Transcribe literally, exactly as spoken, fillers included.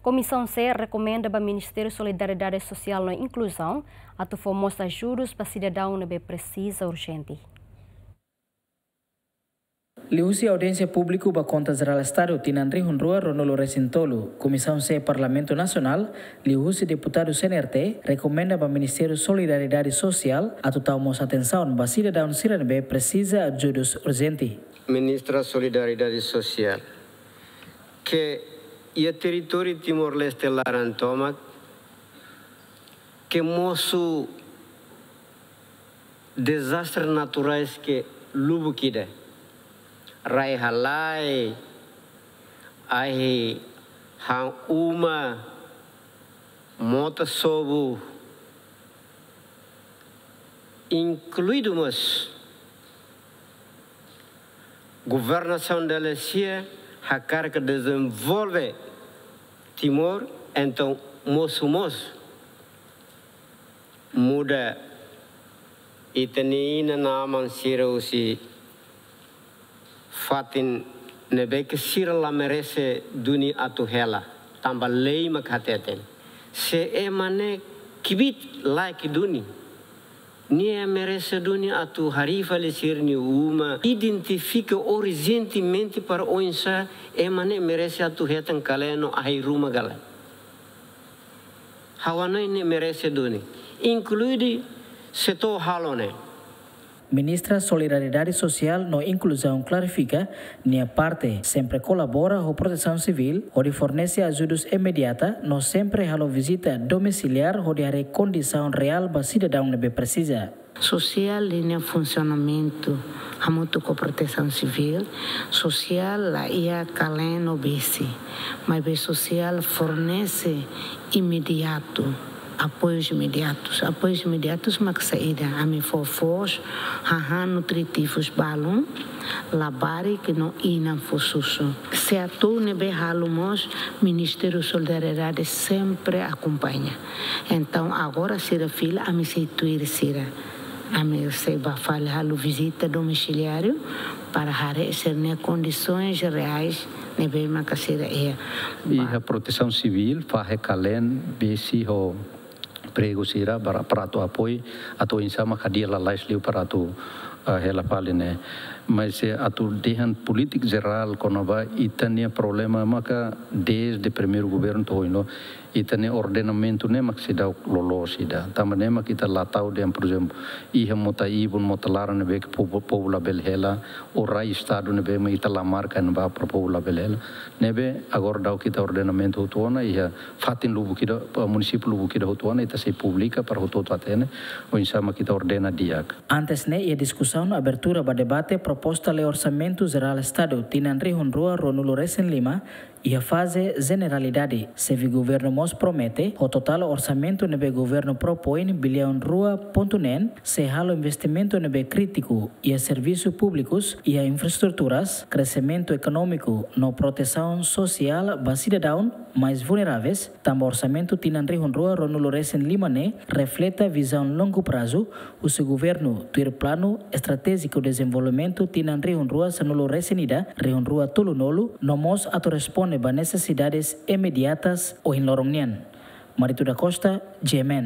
Komisaun C rekomenda ba Ministériu Solidariedade Sosiál no Inkluzaun atu fó mós ajudus ba sidadaun ne'ebé presiza urjente. Liuhusi audiénsia públiku ba Konta Jerál Estadu tinan rihun rua ruanulu resin tolu, Komisaun C Parlamentu Nasionál, liuhusi deputadu C N R T, rekomenda ba Ministériu Solidariedade Sosiál atu tau mós atensaun ba sidadaun sira ne'ebé presiza ajudus urjente. Ministra Solidariedade Sosiál, ke iha territóriu Timor-Leste laran tomak, ke mosu dezastre naturais ke lubuk ida. Rai halai, ahi han uma, mota sobu, inkluídu mós governasaun dala sia hakarak dezenvolve Timor, entaun mosu mós muda ita-nia inan-aman sira husi fatin ne'ebé ke sira la merese duni atu hela, tanba lei mak hateten. Se ema ne'e kbiit laek duni, nia merese duni atu harii fali sira-nia uma, identifika urjentemente para oinsá ema ne'e merese atu hetan kale'an no ahi ruma gala. Ha'u hanoin ne'e merese duni, inkluidu setór halo ne'e. Ministra Solidariedade Sosiál no Inkluzaun klarifika, nia parte sempre kolabora ho Protesaun Sivíl hodi fornese ajudus imediata no sempre halo vizita domisiliár hodi haree kondisaun reál ba sidadaun ne'ebé presiza. Sosiál nia funsionamentu hamutuk ho Protesaun Sivíl, sosiál la iha kale'an no besi, maibé sosiál fornese imediatu, apoius imediatus. Apoius imediatus mak saida? Ami fó foos, hahán nutritivus balun, labarik no inan fó susu. Setór ne'ebé halo mós, Ministériu Solidariedade sempre akompaña. Entaun, agora sira fila, ami sei tuir sira. Ami sei bá fali halo vizita domisiliáriu para haree sira-nia kondisoens reais ne'ebé maka sira iha. Iha Protesaun Sivíl fahe kale'an, besi ho pregu sira para, para atu apoiu, atu oinsá mak hadi'a lalais liu para atu, ah, hela fali ne'e. Mas, eh, atu dehan polítika jerál kona-ba ita-nia problema maka dezde primeiru governu to'o ohin loron, ita-nia ordenamentu ne'e mak seidauk loloos ida. Tanba ne'e mak ita la tau dehan, por ezemplu, iha mota ibun, mota laran ne'ebé ke povu, povu labele hela, ou rai Estadu ne'ebé mak ita la marka ne'ebá para povu labele hela. Ne'ebé agora daudauk ita ordenamentu hotu ona, iha fatin lubuk ida, munisípiu lubuk ida hotu ona, ita sei publika para hotu-hotu hatene oinsá mak ita ordena di'ak. Antes ne'e, iha diskusaun abertura ba debate proposta lei Orsamentu Jerál Estadu tinan rihun rua ruanulu resin lima, iha faze jeneralidade, xefe governu mós promete, ho totál orsamentu ne'ebé governu propoin biliaun rua pontu neen, sei halo investimentu ne'ebé krítiku iha servisu públikus, iha infraestruturas, kreximentu ekonómiku no protesaun sosiál ba sidadaun mais vulneráveis, tanba orsamentu tinan rihun rua ruanulu resin lima ne'e refleta vizaun longu prazu, husi governu tuir Planu Estratéjiku Dezenvolvimentu tinan rihun rua sanulu resin ida, rihun rua tolunulu, no mós atu responde ba nesesidades imediatas ohin loron nian. Marito da Costa, G M N.